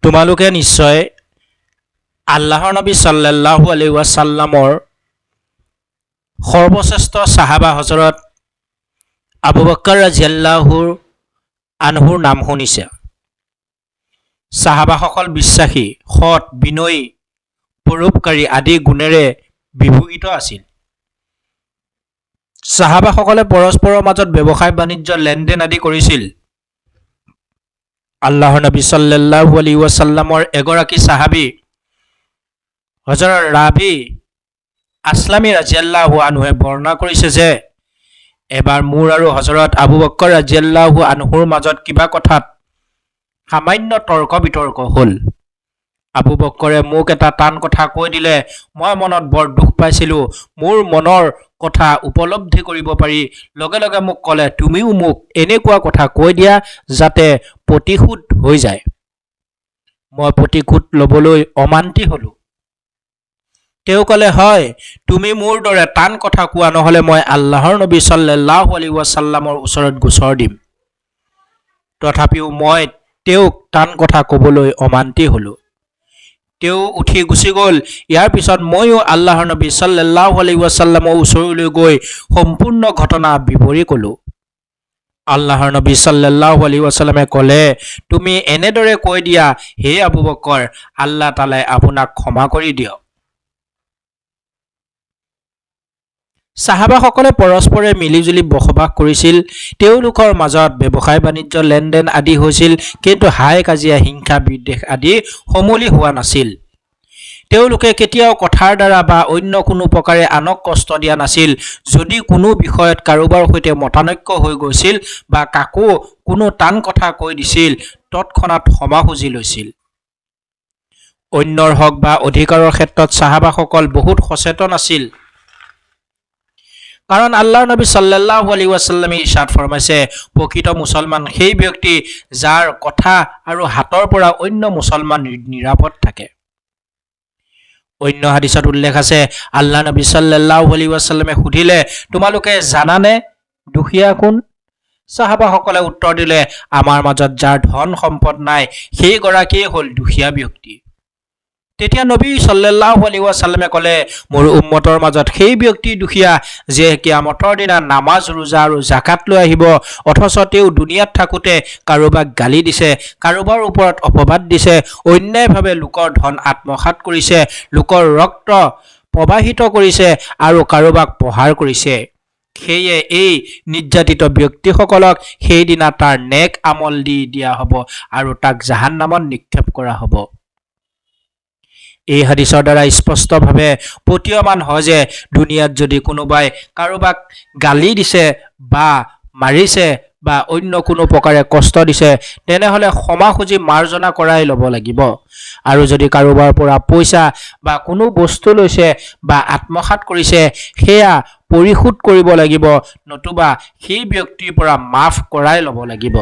তোমালোকে নিশ্চয় আল্লাহৰ নবী চাল্লাল্লাহু আলাইহি ৱাসাল্লামৰ সৰ্বশ্ৰেষ্ঠ চাহাবা হজৰত আবু বক্কৰ ৰাজিয়াল্লাহুৰ আনহুৰ নাম শুনিছে। চাহাবাসকল বিশ্বাসী, সৎ, বিনয়ী, পৰোপকাৰী আদি গুণেৰে বিভূষিত আছিল। চাহাবাসকলে পৰস্পৰৰ মাজত ব্যৱসায় বাণিজ্য, লেনদেন আদি কৰিছিল। আল্লাহৰ নবী চাল্লাল্লাহু আলাইহি ৱাসাল্লামৰ এগৰাকী চাহাবী হজৰত ৰাবি আছলামী ৰাজিয়াল্লাহু আনহুৱে বৰ্ণনা কৰিছে যে এবাৰ মোৰ আৰু হজৰত আবু বক্কৰ ৰাজিয়াল্লাহু আনহুৰ মাজত কিবা কথাত সামান্য তৰ্ক বিতৰ্ক হ'ল। আবু বক্কৰে মোক এটা টান কথা কৈ দিলে। মই মনত বৰ দুখ পাইছিলোঁ। মোৰ মনৰ কথা উপলব্ধি কৰিব পাৰি লগে লগে মোক ক'লে, "তুমিও মোক এনেকুৱা কথা কৈ দিয়া যাতে প্ৰতিশোধ হৈ যায়।" মই প্ৰতিশোধ ল'বলৈ অমান্তি হ'লোঁ। তেওঁ ক'লে, "হয়, তুমি মোৰ দৰে টান কথা কোৱা, নহ'লে মই আল্লাহৰ নবী চাল্লাল্লাহু আলাইহি ৱাসাল্লামৰ ওচৰত গোচৰ দিম।" তথাপিও মই তেওঁক টান কথা ক'বলৈ অমান্তি হ'লোঁ। তেওঁ উঠি গুচি গ'ল। ইয়াৰ পিছত ময়ো আল্লাহৰ নবী চাল্লাল্লাহু আলাইহি ৱাসাল্লামৰ ওচৰলৈ গৈ সম্পূৰ্ণ ঘটনা বিৱৰি ক'লোঁ। আল্লাহৰ নবী চাল্লাল্লাহু আলাইহি ৱাসাল্লামে ক'লে, "তুমি এনেদৰে কৈ দিয়া, হে আবু বকৰ, আল্লাহ তালাই আপোনাক ক্ষমা কৰি দিয়ক।" চাহাবাসকলে পৰস্পৰে মিলিজুলি বসবাস কৰিছিল। তেওঁলোকৰ মাজত ব্যৱসায় বাণিজ্য, লেনদেন আদি হৈছিল, কিন্তু হাই কাজিয়া, হিংসা বিদ্বেষ আদি সমূলি হোৱা নাছিল। তেওঁলোকে কেতিয়াও কথাৰ দ্বাৰা বা অন্য কোনো প্ৰকাৰে আনক কষ্ট দিয়া নাছিল। যদি কোনো বিষয়ত কাৰোবাৰ সৈতে মতানৈক্য হৈ গৈছিল বা কাকো কোনো টান কথা কৈ দিছিল, তৎক্ষণাত ক্ষমা খুজি লৈছিল। অন্যৰ হক বা অধিকাৰৰ ক্ষেত্ৰত চাহাবাসকল বহুত সচেতন আছিল, কাৰণ আল্লাহৰ নবী চাল্লাল্লাহু আলাইহি ৱাসাল্লামে ইৰশাদ ফৰমাইছে, প্ৰকৃত মুছলমান সেই ব্যক্তি যাৰ কথা আৰু হাতৰ পৰা অন্য মুছলমান নিৰাপদ থাকে। অন্য হাদিছত উল্লেখ আছে, আল্লাহ নবী চাল্লাল্লাহু আলাইহি ৱাসাল্লামে সুধিলে, "তোমালোকে জানানে দুখীয়া কোন?" চাহাবাসকলে উত্তৰ দিলে, "আমাৰ মাজত যাৰ ধন সম্পদ নাই, সেইগৰাকীয়ে হ'ল দুখীয়া ব্যক্তি।" তেতিয়া নবী চাল্লাল্লাহু আলাইহি ৱাসাল্লামে ক'লে, "মোৰ উম্মতৰ মাজত সেই ব্যক্তি দুখীয়া যে কিয়ামতৰ দিনা নামাজ, ৰোজা আৰু জাকাত লৈ আহিব, অথচ তেওঁ দুনিয়াত থাকোঁতে কাৰোবাক গালি দিছে, কাৰোবাৰ ওপৰত অপবাদ দিছে, অন্যায়ভাৱে লোকৰ ধন আত্মসাৎ কৰিছে, লোকৰ ৰক্ত প্ৰবাহিত কৰিছে আৰু কাৰোবাক প্ৰহাৰ কৰিছে। সেয়ে এই নিৰ্যাতিত ব্যক্তিসকলক সেইদিনা তাৰ নেক আমল দি দিয়া হ'ব আৰু তাক জাহান্নামত নিক্ষেপ কৰা হ'ব।" এই হাদিছৰ দ্বাৰা স্পষ্টভাৱে প্ৰতীয়মান হয় যে দুনিয়াত যদি কোনোবাই কাৰোবাক গালি দিছে বা মাৰিছে বা অন্য কোনো প্ৰকাৰে কষ্ট দিছে, তেনেহ'লে ক্ষমা খুজি মাৰ্জনা কৰাই ল'ব লাগিব। আৰু যদি কাৰোবাৰ পৰা পইচা বা কোনো বস্তু লৈছে বা আত্মসাৎ কৰিছে, সেয়া পৰিশোধ কৰিব লাগিব, নতুবা সেই ব্যক্তিৰ পৰা মাফ কৰাই ল'ব লাগিব।